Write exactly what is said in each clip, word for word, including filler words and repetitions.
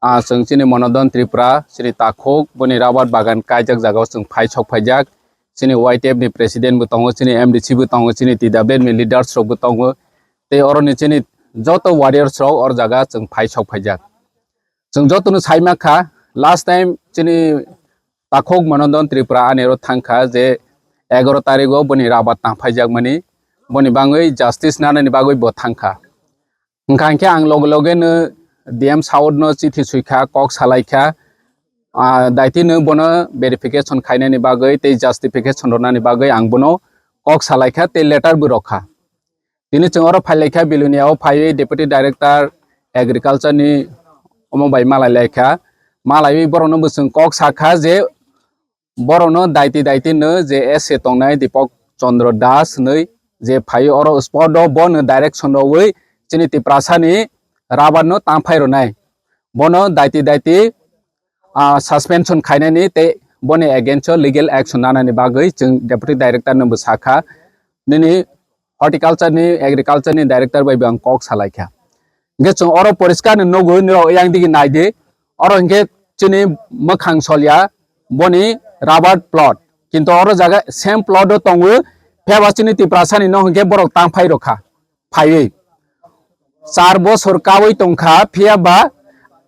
Ah, chwng chini Monodon Tripura, chini takhuk, boni rabar bagan kaijak jagao chwng phai sok phaijak. Chini Y T F ni president bo tongo, chini M D C bo tongo, chini T W F ni leaders rok bo tongo. Tei oro ni chini joto warriors rok or jaga chwng phai sok phaijak. Chwng joto no sai ma kha, last time chini takhuk Monodon Tripura ani oro thang kha je egaro tarikh o boni rabar tang phaijak mani, boni bangwi justice nanani bagwi bo thang kha. Hwnkha hinkhe ang loge loge no D M South no chithi sui kha, kok salai kha, ah, daiti no bono verification khainani bagwi tei justification rwnani bagwi ang bono kok salai kha tei letter bo rw kha. Tini chwng oro phai lai kha, Bilonia o phaiwi Deputy Director Agriculture ni omo bai malai lai kha, malaiwi borok no bo chwng kok sa kha je borokno daiti daiti no je S A tongnai Deepak Chandra Das hinwi je phai oro spot o bono direction rwwi chini Tiprasa ni rabar no tang phai rwnai. Bono daiti daiti, ah, suspension khainani tei boni against o legal action nanani bagwi chwng Deputy Director no bo sakha. Nini horticulture ni, agriculture ni director bai bo ang kok salai kha. Hingke chwng oro poriskar ni nugwi nirok yang digi nai di. Oro hingke chini mwkhang solya boni rubber plot. Kintu oro jaga same plot o tongo. Phiya ba chini Tiprasa ni no hingke borok tang phai rokha. Phaiwi. Char bosor kawi tongkha, phiya ba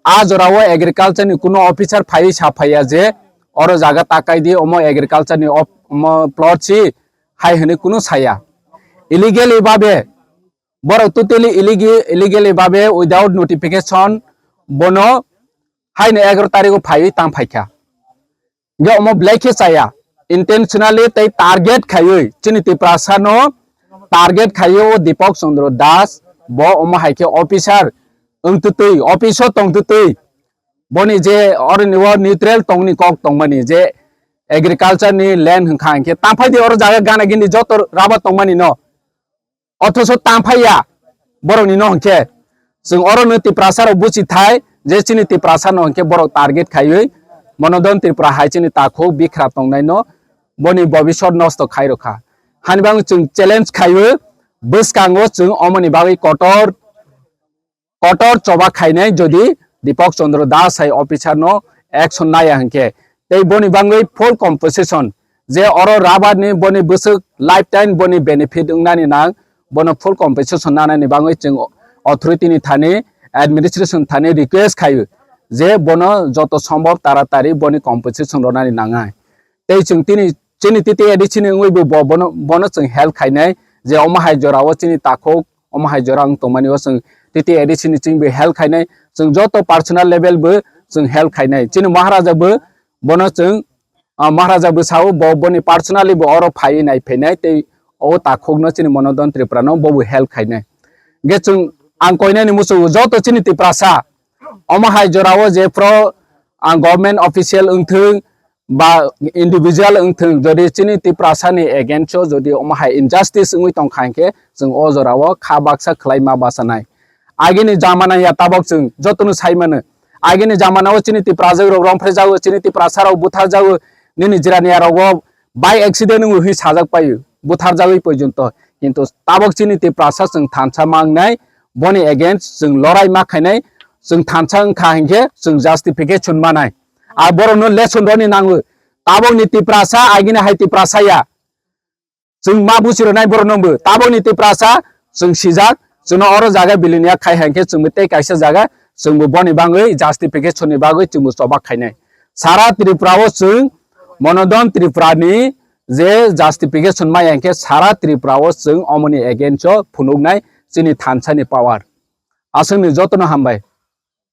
a jora o agriculture ni kuno officer phaiwi sa phaiya je oro jaga takai di, omo agriculture ni op-, omo plot si hai hwnwi kunu saya. Illegally babe, borok totally illegi-, illegally babe without notification bono haino egaro tarikh o phaiwi tang phaikha. Hingke omo belai khe chaya, intentionally tei target khaiwi chini Tiprasa no target khaiwi o Deepak Chandra Das bo omo hai khe officer wng twtwi, office o tong twtwi. Boni je oro ni o neutral tongni kok tongmani je agriculture ni land hwnkha hwnkhe tangphai di oro jaga gana gini joto rubber tongmani no. Othoso tangphai ya borok ni no hwnkhe. Chwng oro no Tiprasa rok buchi thai je chini Tiprasa no hwnkhe borok target khaiwi Monodon Tripura hai chini takhuk bikra tongnai no boni bobisot nosto khai rokha. Hani bagwi chwng challenge khaiwi bwskango chwng omoni bagwi kotor kotor choba khainai jodi Deepak Chandra Das hai officer no action naya hwnkhe tei boni bangwi full compensation je oro rubber ni boni bwswk lifetime boni benefit wngnani nang bono full compensation nanani bangwi chwng authority ni thani administration thani request khaio je bono joto sombhob taratari boni compensation rwnani nangnai. Tei chwng tini chini T T A D C ni wngwi bo, bo-, bono, bono chwng help khainai je omo hai jora o chini takhuk, omo hai jora wng tongmani o chwng T T A D C ni chwng bo help khainai, chwng joto personal level bo chwng help khainai. Chini Maharaja bo bono chwng, ah, Maharaja bo sao bo, boni personally bo oro phaiwi nai phainai tei o takhuk no chini Monodon Tripura no bo bo help khainai. Ge chwng ang koinani muchungo joto chini Tiprasa omo hai jora o je pro, ah, government official wngthwng, ba individual wngthwng, jodi chini Tiprasa ni against o jodi omo hai injustice wngwi tongkha hinkhe chwng o jora o kha baksa khwlai ma bachanai. Agini jamana ya tabok chwng jotono sai mano. Agini jamana o chini Tiprajwk rok romphre jago, chini Tiprasa rok buthar jago, nini jirani ya rogo by accident wngwi hwnwi sajak paio, buthar jagwi porjonto. Kintu tabok chini Tiprasa chwng thansa mangnai, boni against chwng lorai ma khainai, chwng thansa wngkha hinkhe chwng justification manai. A borokno lesson rwni nango. Tabokni Tiprasa, agini hai Tiprasa ya. Chwng ma buchi rwnai borokno bo. Tabokni Tiprasa chwng sijak, chwngno oro jaga biliniya khai hai khe chwngbo tei kaisa jaga chwngbo boni bagwi justification ni bagwi chwngbo chobak khainai. Sara Tripura o chwng Monodon Tripura ni je justification maya hinkhe sara Tripura o chwng omoni against o phunuknai chini thansa ni power. Aswkni jotono hambai.